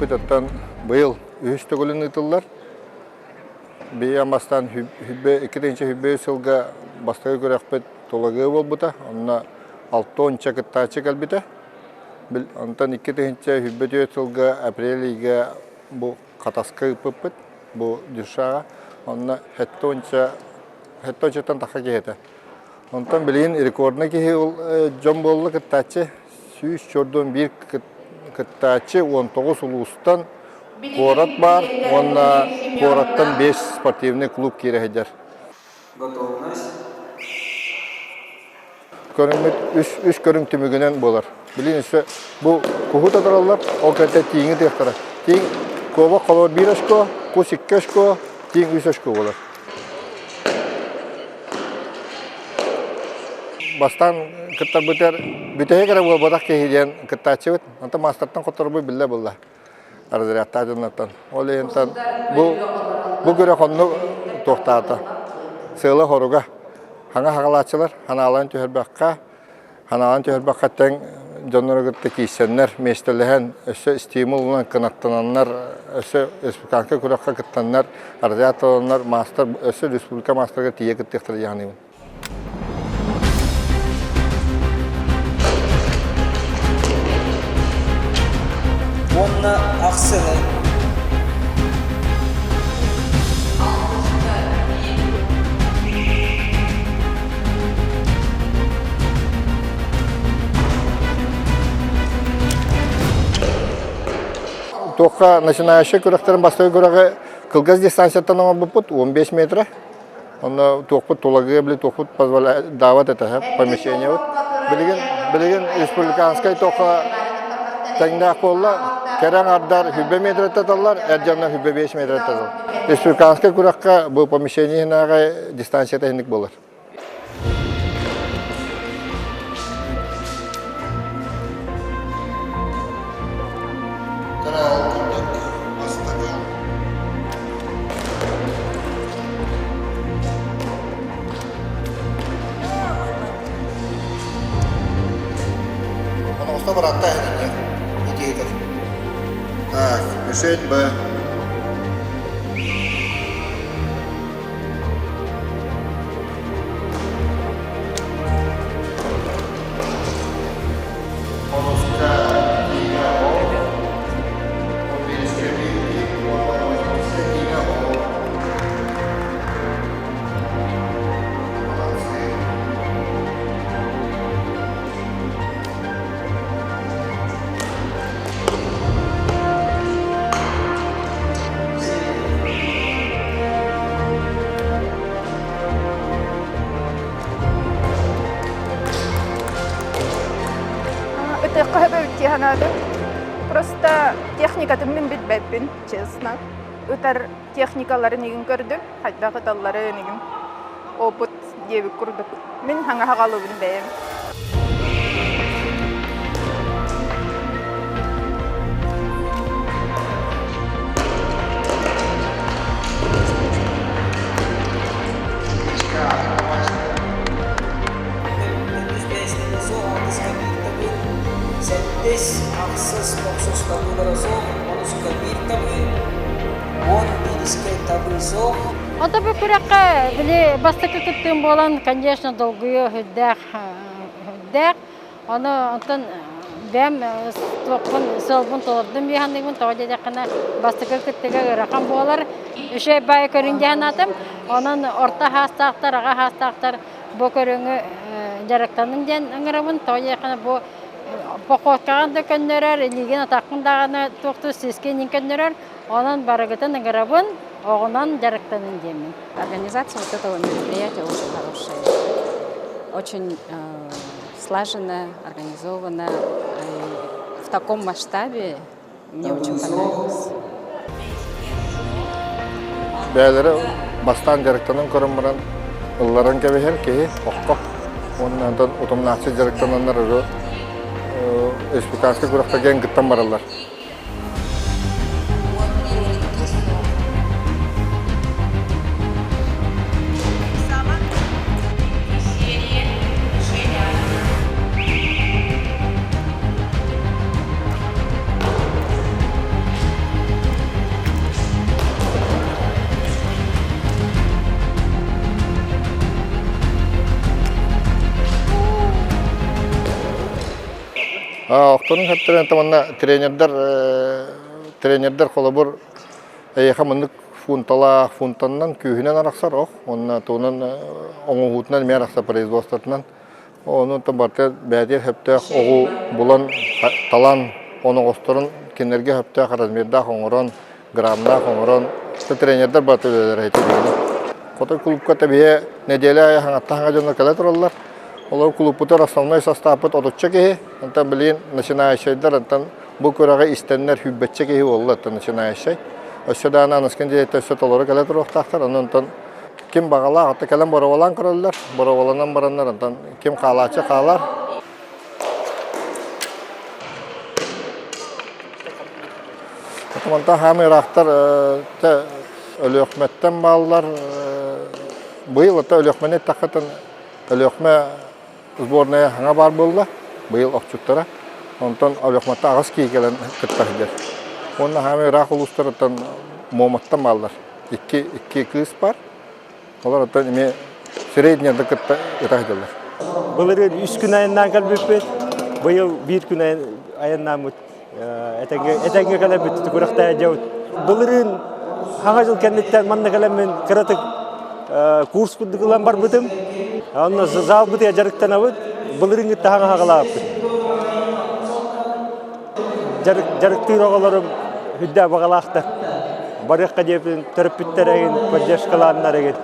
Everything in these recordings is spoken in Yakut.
Күрэхпит оттон быйыл үһүс төгүлүн ыытыллар. Биһиги бастаан 2023 сылга бастакы күрэхпит Тулагыы буолбута. Онно 60 кыттааччы кэлбитэ. Онтон 2024 сылга апрель ыйга бу Хатаска ыыппыппыт, бу Дюшаҕа. Онно 70-тан тахса киһи этэ. Онтон билигин рекордный киһи дьон буолла кыттааччы 141 кыттааччы 19 улуустан куорат баар уонна куораттан 5 спортивный клуб киирэ сылдьар. Готовность. Көрүҥмүт үс көрүҥ түмүгүнэн буолар. Билин өссө бу куһу татараллар, ол кэнтэ тииҥи тыахтара. Тииҥ куобах холобур биир очко, кус икки очко, тииҥ үс очко буолар. Бастаан кыттарбытыгар бүтэһик эрэ буолбатах киһи диэн кыттааччыбыт. Онтон маастартан хотторбут биллэ буолла. Разрядтаах дьоннортон. Ол иһинтэн бу бу күрэх оннук туохтаата. Сыала-хоруга. Хаҥа хаҕалааччылар ханааларын түһэрбэххэ, ханааларын түһэрбэххэ тэҥ дьоннору кытта киирсэннэр, миэстэлэһэн, өссө стимул ылан кынаттананнар, өссө республиканскай күрэххэ кыттаннар, разряд ыланнар, маастар, өссө республика маастарыгар тиийэ кыттыахтара дии саныыбын. Уонна ахсыны. Туохха начинающий күрэхтэрин бастакы күрэҕи кылгас дистанцияттан оҥорбуппут 15 метра. Онно туохпут тулагыа били туохпут позволяет этэ помещениебыт. Билигин билигин республиканскай туохха тэҥнээх буолла. Кэрэ аҥардар 100 метреттэ таллар, эр дьоннор 105 метреттэ таллар. Республиканскай күрэххэ бу помещение иһинээҕи дистанцията иһинник буолар. Ол курдук бастакы Оноҕосто бараатта иһиннэ итиитэр. Так, мишень Б. Хонуска киинэ ол, биирискэ биир уонна иккискэ киинэ ол. Молодцы. Ытыахха сөбөбүт дии санаатым. Просто техникатын мин билбэппин, честно. Ытар техникаларын игин көрдүм, хайдах ыталларын игин. Опыт диэбит курдук. Мин хаҥа хаҕалыбын бэйэм. Сэттис, ахсыс, тохсус табыылара суох, онуска биир табыы, уон биирискэ табыы суох. Ото бу күрэххэ били бастакы кыттыым буолан, конечно, долгуйуу сүрдээх сүрдээх. Ону онтон бэйэм туохпун сыалбын толордум дии саныыбын. Тоҕо диэтэххинэ бастакы кыттыыга ыарахан буолар. Үчүгэй баайы көрүн дии санаатым. Онон орто хаастаахтар, аҕа хаастаахтар бу көрүҥү дьарыктанын диэн ыҥырабын. Тоҕо диэтэххинэ бу походкаҕын да көннөрөр, илиигин атаххын даҕаны туохтуур сискин көннөрөр. Онон барыгытын ыҥырабын, оҕунан дьарыктанын диэммин. Организация вот этого мероприятия очень хорошая. Очень слаженно, организована. И в таком масштабе мне очень понравилось. Бэйэлэрэ бастаан дьарыктанан көрөн баран ылларан кэбиһэр киһи окко уонна онтон утумнаахчы дьарыктананнар ыры республиканскай күрэхтэргэ кыттан бараллар. Охторун хэптэрэн манна тренердэр тренердэр холобур эйиэхэ маннык фунталаах фунтаннан күүһүнэн арахсар ох уонна тугунан оҥоһуутунан эмиэ арахсар производствотынан Ону барыта бэйэтигэр сөптөөх оҕу булан, талан, оноҕосторун кинилэргэ сөптөөх размердаах оҥорон, граммнаах оҥорон, тренердэр барыта үлэлэрэ этилигини. Хотой клубка тэбиһэ нэдиэлэ аайы хаҥаттан хаҥа дьоннор кэлэ тураллар. Олор клубпутар основной састааппыт отучча киһи, онтон билигин начинающайдар, онтон бу күрэҕи истэннэр сүүрбэччэ киһи буолла, оттон начинающай. Өссө даҕаны аныскын диэки өссө толору кэлэ туруохтаахтар, онон онтон Ким баҕалаах, ата кэлэн боруобалаан көрөллөр. Боруобаланан бараннар, онтон ким хаалааччы хаалар. Онтон хаамыы ыраахтар Өлүөхмэттэн бааллар. Быйыл ата Өлүөхмэни эттэххэ Өлүөхмэ сборная хаҥа баар буолла. Быйыл охчуттара. Онтон Өлүөхмэттэн аҕыс киһи кэлэн кытта сылдьар. Уонна хаамыы ыраах улуустарыттан Муоматтан бааллар. Икки, икки кыыс бар. Олор оттон эмиэ средняда кытта ыта сылдьаллар. Былырыын үс күн айаннаан кэлбиппит. Быйыл биир күн айаннааммыт. Этэҥҥэ кэлэммит күрэхтэһэ дьабыт. Былырыын хаҥа жыл кэнниттэн манна кэлэммин кыратык курс курдук ылан барбытым. Онно залбытыгар дьарыктанабыт. Былырыыҥҥытта хаҥа хаҕалаабыппыт. Дьарыктыыр оҕолорум үрдээх баҕалаахтар. Барыахха диэбитин төрөппүттэр эҥин, поддержкалааннар эҥин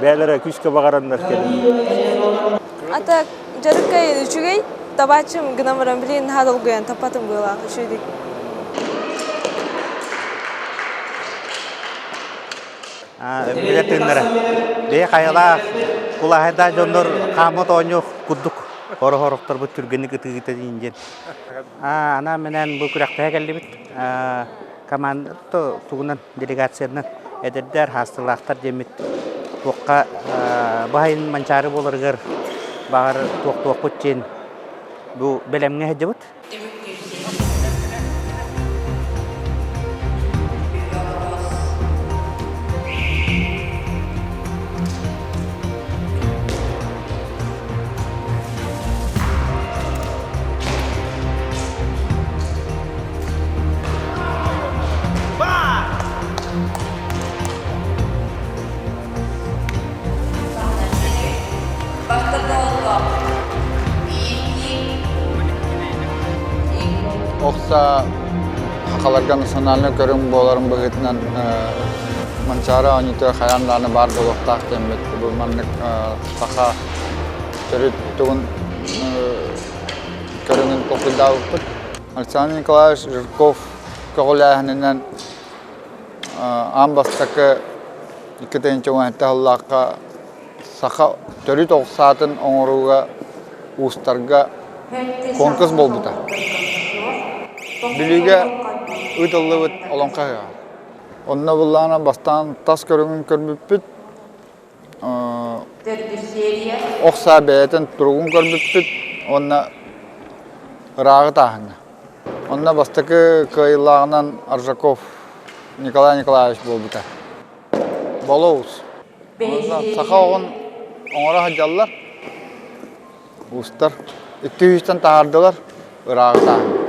бэйэлэрэ күүскэ баҕараннар кэлин. Ата дьарыкка үчүгэй, табааччым гынан баран билигин наһаа долгуйан таппатым быылаах үчүгэйдик. Өбүгэ тыыннара. Бэйэ хайалаах, кулааһайдаах дьоннор хааммыт оонньуу курдук хороһорохторбут түргэнник ытыыта диэн. Анаан-минээн бу күрэхтэһэ кэллибит. Команда тугунан делегациянан эдэрдэр, хаастылаахтар диэммит туохха баһайын манчаары буоларыгар баҕар туохтуохпут диэн бу бэлэмҥэ сылдьабыт. Охса сахаларга национальнай көрүҥ буоларын быһыытынан Манчаары оонньуутугар хайаан даҕаны баар буолуохтаах диэммит бу маннык саха төрүт тугун көрүҥүн толкуйдаабыппыт. Александр Николаевич Жирков көҕүлээһининэн аан бастакы 2017 сыллаахха саха төрүт оҕо саатын оҥорууга уустарга конкурс буолбута. Бүлүүгэ ыытыллыбыт олоҥхо ыһыаҕа. Онно былаана бастаан тас көрүҥүн көрбүппүт. Ох саа бэйэтин туругун көрбүппүт уонна ырааҕы тааһыҥҥа. Онно бастакы кыайыылааҕынан Аржаков Николай Николаевич буолбута. Болоус. Саха оҕун оҥоро сылдьаллар. Уустар икки сүүстэн таһаардылар, ырааҕы тааһын.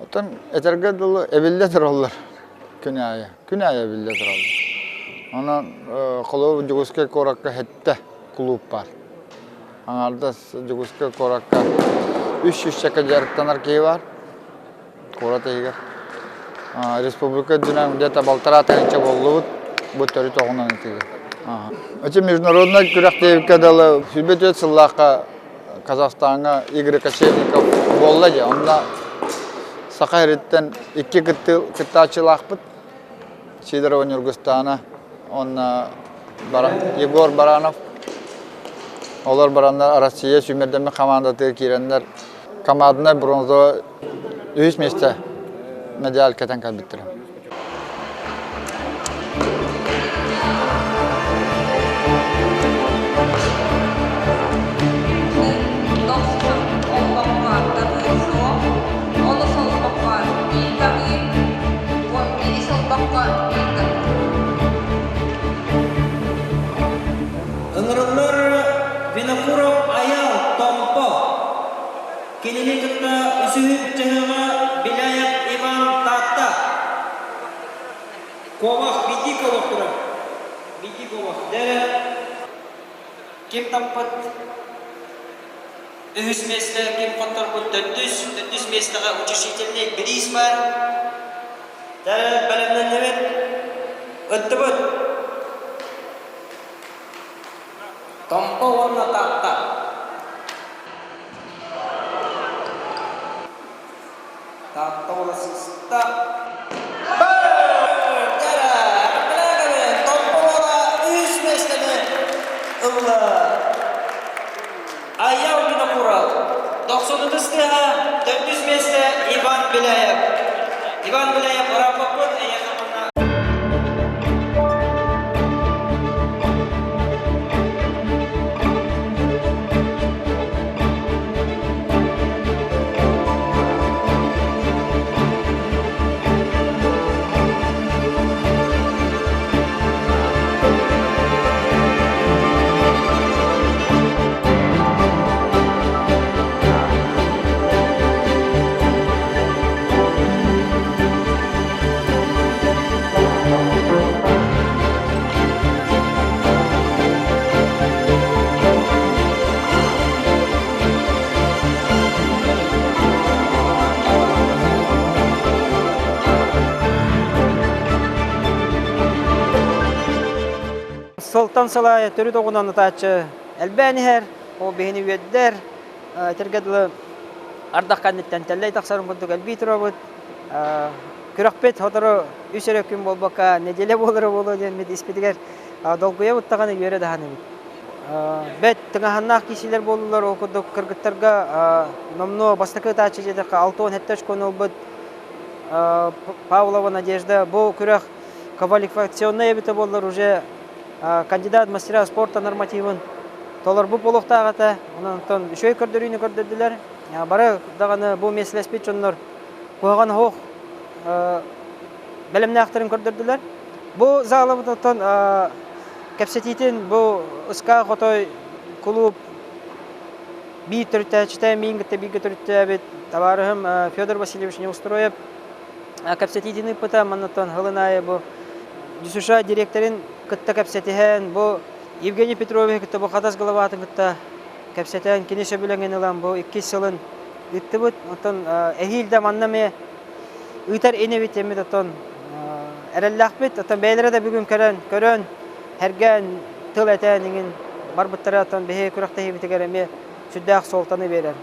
Оттон этэргэ дылы эбиллэ тураллар күн аайы. Күн аайы эбиллэ тураллар. Онон холобур Дьокуускай куоракка сэттэ кулууп баар. Аҥаардас Дьокуускай куоракка үс сүүсчэкэ дьарыктанар киһи баар. Куорат иһигэр. Республика үрдүнэн где-то балтараа тыһыынча буоллубут. Бу төрүт оҕунан ытыыга. Эти международнай күрэхтэһииккэ дылы 24 сыллаахха Казахстаҥҥа Игорь Кочевников буолла дии. Онно Саха сириттэн икки кыттааччылаахпыт. Сидорова Ньургустаана уонна Егор Баранов. Олор бараннар Россия сүүмэрдэммит хамаандатыгар киирэннэр команднай бронза үһүс миэстэ медаль кэтэн кэлбиттэрэ. Ыҥырыллар. Дэрэ ким таппыт? Үһүс миэстэ ким хотторбут? Төрдүс, төрдүс миэстэҕэ утешительный бириис баар. Дэрэ бэлэмнэннибит. Ыттыбыт. Томпо уонна Таатта. Таатта уола сыста. Томпо уола үс миэстэни ылла. Айял Винокуров. Тохсунутус тыаһа, төрдүс миэстэ Иван Беляев. Иван Беляев ырааппаппыт эйиэхэ манна Сылтан сылай төрүт оҕунан ытааччы элбээн иһэр, ол биһини үөрдэр, этэргэ дылы ардах кэнниттэн тэллэй тахсарын курдук элбии турабыт. Күрэхпит сотору үс эрэ күн буолбакка нэдиэлэ буолара буолуо диэммит испитигэр долгуйабыт даҕаны үөрэ даҕаныбыт. Бэт тыҥаһаннаах киисилэр буоллулар, ол курдук кыргыттарга номнуо бастакы ытааччы диэтэххэ 67 очкону ылбыт Павлова Надежда бу күрэх квалификационнай эбитэ буоллар уже кандидат мастера спорта нормативын толорбут буолуохтаах этэ. Онон үчүгэй көрдөрүүнү көрдөрдүлэр. Бары даҕаны бу миэстэлэспит дьоннор куһаҕан оһох бэлэмнээхтэрин көрдөрдүлэр. Бу заалабытыттан кэпсэтиитин бу Ыскаах Хотой кулууп биир төрүттээччитэ, миин кытта бииргэ төрүттээбит табаарыһым Федор Васильевич Неустроев кэпсэтиитин ыыппыта. Маннаттан сылын аайы бу ДЮСШ директорын кытта кэпсэтиһэн, бу Евгений Петрович кытта бу Хатас главатын кытта кэпсэтэн, кини сөбүлэҥин ылан бу иккис сылын ыыттыбыт. Оттон эһиил да манна эмиэ ыытар инибит эмит оттон эрэллээхпит. Оттон бэйэлэрэ да бүгүн көрөн, көрөн, һэргээн, тыл этэн иҥин барбыттара оттон биһи күрэхтэһиибитигэр эмиэ сүрдээх суолтаны биэрэр.